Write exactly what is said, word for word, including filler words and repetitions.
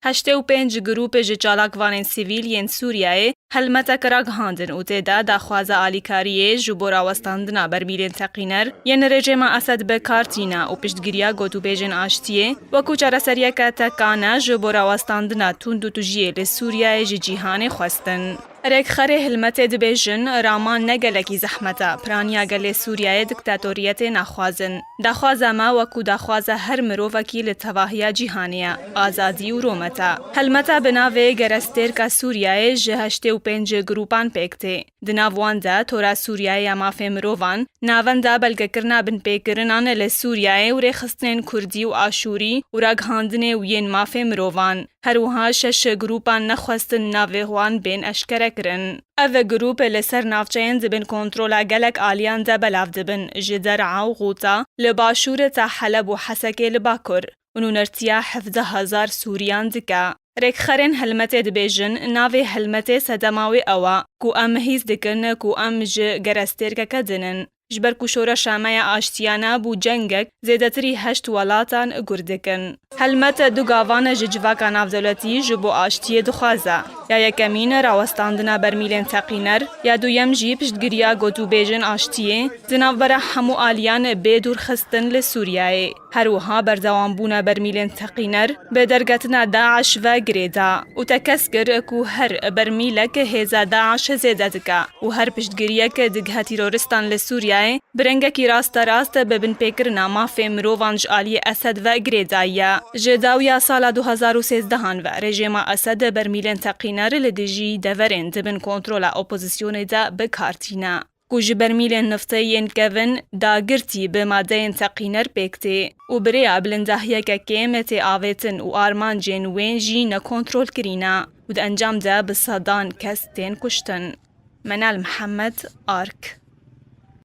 Heştê û pênc grûp ji çalakvanên sivîl yên Sûriyeyê helmetek ragihandin û tê de daxwaza alîkariyê ji bo rawestandina bermîlên teqîner yên rejîma Esed bi kar tîne û piştgiriya gotûbêjên aştiyê wekû çareseriyeke tekane ji bo rawestandina tundûtûjiyê li Sûriyeyê ji cîhanê xwestin. Rêkxerê Hilmetê dibêjin, raman ne gelekî zehmet e, piraniya gelê Sûriyeyê diktatoriyetê naxwazin. Daxwaza me wekû daxwaza her mirovekî li tevahiya cîhanê ye, azadî û romet e. Hilmeta bi navê Gerestêrka Sûriyeyê ji heştê û pênc grûpan pêk tê. Di nav wan de Tora Sûriyeyê ya Mafê Mirovan, Navenda Belgekirina Binpêkirinan li Sûriyeyê û Rêxistinên Kurdî û Aşûrî û Ragihandinê û yên Mafê Mirovan. Her wiha şeş grûpan nexwestin navê wan bên eşkerekirin. Ev grûp li ser navçeyên di bin kontrola gelek aliyan de belav dibin, ji Der'a û Xûta li başûr ta Heleb û Hesekê li bakur û nûnertiya hevdeh hezar Sûriyan dike. Rêkxerên Helmetê dibêjin, navê Helmetê sedema wê ew e ku em hîs dikin ku em ji gerestêrkeke din in. Ji ber ku şoreşa me ya aştiyan e bû cengek, zêdetirî heşt welatan gur dikin. Helmet du gavan ji civaka navdewletî ji bo aştiyê dixwaze. Ya yekemîn rawestandina bermîlên teqîner, ya duyem jî piştgiriya gotûbêjên aştiyê di navbera hemû aliyan bê dûrxistin li Sûriyeyê. Her wiha berdewambûna bermîlên teqîner bi derketina DAIŞ ve girê da û tekez kir ku her bermîlek hêza DAIŞ zêde dike û her piştgiriyek digihe terorîstan li Sûriyeyê bi rengekî rasterast bi binpêkirina mafê mirovan ji aliyê Esed ve girêdayî ye. Ji dawiya sala du hezar û sêzdehan ve rejîma Esed bermîlên teqîner li dijî deverên di bin kontrola opozisyonê de bi kar tîne, ku ji bermîlên niftê yên kevin dagirtî bi madeyên teqîner pêk tê û bi rêya bilindahiyeke kêm tê avêtin û armancên wên jî nekontrolkirî ne û di encam de bi sedan kes tên kuştin. Menal Mihemed, Ark.